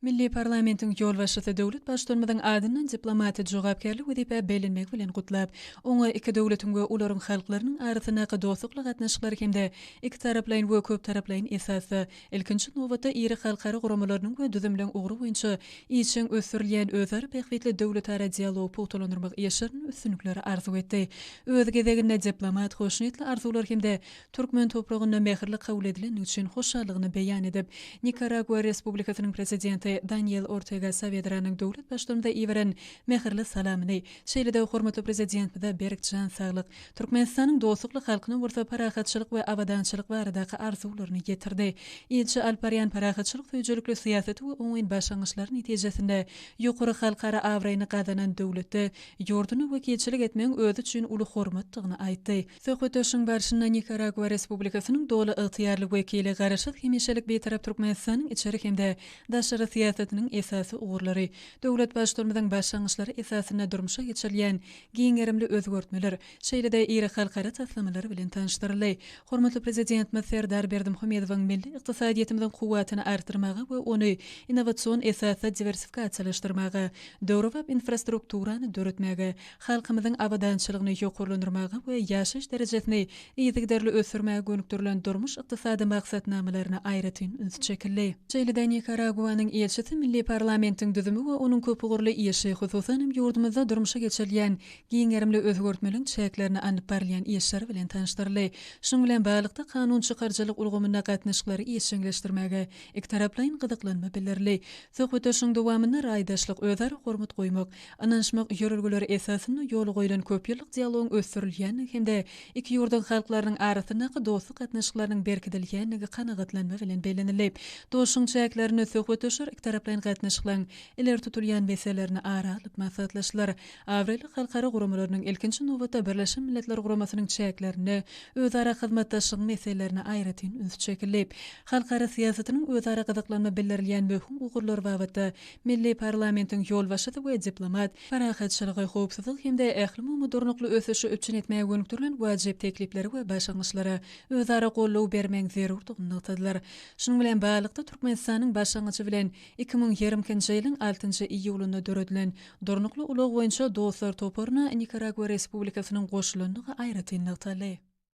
Milli parlamentiň ýolbaşçysy döwlet Baştutanymyzyň adyndan diplomaty jogapkärli wezipä bellenmegi bilen gutlap, oňa iki döwletiň we olaryň halklarynyň arasyndaky dostlukly gatnaşyklary hem-de ikitaraplaýyn we köptaraplaýyn esasda, ilkinji nobatda, iri halkara guramalarynyň we düzümleň ugry boýunça işjeň ösdürilýän özara bähbitli döwletara dialogy pugtalandyrmak işlerinde üstünlikleri arzuw etdi. Öz gezeginde diplomat hoşniýetli arzuwlar hem-de Türkmen topragynda mähirli kabul edilendigi üçin hoşallygyny beýan edip, Nikaragua Respublikasynyň Prezidenti Daniel Ortega Sawedranyň döwlet Baştutanymyza iberen mähirli salamyny, şeýle-de hormatly Prezidentimize berk jan saglyk, Türkmenistanyň dostlukly halkyna bolsa parahatçylyk we abadançylyk baradaky arzuwlaryny ýetirdi. Ilçi alyp barýan parahatçylyk söýüjilikli syýasaty we oňyn başlangyçlary netijesinde ýokary halkara abraýyny gazanan döwletde ýurduna wekilçilik etmegiň özi üçin uly hormatdygyny aýtdy. Söhbetdeşligiň barşynda Nikaragua Respublikasynyň doly ygtyýarly wekili Garaşsyz hemişelik Bitarap Türkmenistanyň içeri hem-de daşary syýasatynyň esasy ugurlary, döwlet Baştutanymyzyň başlangyçlary esasynda durmuşa geçirilýän giň gerimli özgertmeler, şeýle-de iri halkara taslamalary bilen tanyşdyryldy. Hormatly Prezidentimiz Serdar Berdimuhamedowyň milli ykdysadyýetimiziň kuwwatyny artdyrmaga we ony innowasion esasda diwersifikasiýalaşdyrmaga, döwrebap infrastrukturany döretmäge, halkymyzyň abadançylygyny ýokarlandyrmaga we ýaşaýyş derejesini yzygiderli ösdürmäge gönükdirilen durmuş-ykdysady maksatnamalaryna aýratyn üns çekildi. Şeýle-de Nikaraguanyň ilçisi milli parlamentiň düzümi we onuň köpugurly işi, hususan hem ýurdumyzda durmuşa geçirilýän giň gerimli özgertmeleň çäklerinde alnyp barylýan işler bilen tanyşdyryldy. Şunuň bilen baglylykda, kanunçykaryjylyk ulgamynda gatnaşyklary işjeňleşdirmäge ikitaraplaýyn gyzyklanma bildirildi. Söhbetdeşligiň dowamynda raýdaşlyk, özara hormat goýmak, Ynanyşmak ýörelgeleri esasynda ýola goýlan köpýyllyk dialogyň ösdürilýändigi hem-de iki ýurduň halklarynyň arasyndaky dostluk gatnaşyklarynyň berkidilýändigi kanagatlanma bilen bellenildi. Duşuşygyň çäklerinde söhbetdeşler ikitaraplaýyn gatnaşyklaryň ileri tutulýan meselelerini ara alyp maslahatlaşdylar. Abraýly halkara guramalarynyň, ilkinji nobatda, Birleşen Milletler Guramasynyň çäklerinde özara hyzmatdaşlygyň meselelerine aýratyn üns çekildi. Halkara syýasatynyň özara gyzyklanma bildirilýän möhüm ugurlary babatda Milli parlamentiň ýolbaşçysy we diplomat parahatçylygy, howpsuzlygy hem-de ählumumy durnukly ösüşi üpjün etmäge gönükdirilen wajyp tekliplere we başlangyçlara özara goldaw bermegiň zerurdygyny nygtadylar. Şunuň bilen baglylykda, Türkmenistanyň başlangyjy bilen 2022-nji ýylyň altynjy iýulynda döredilen Durnukly ulag boýunça dostlar toparyna Nikaragua Respublikasynyň goşulandygy aýratyn nygtaldy.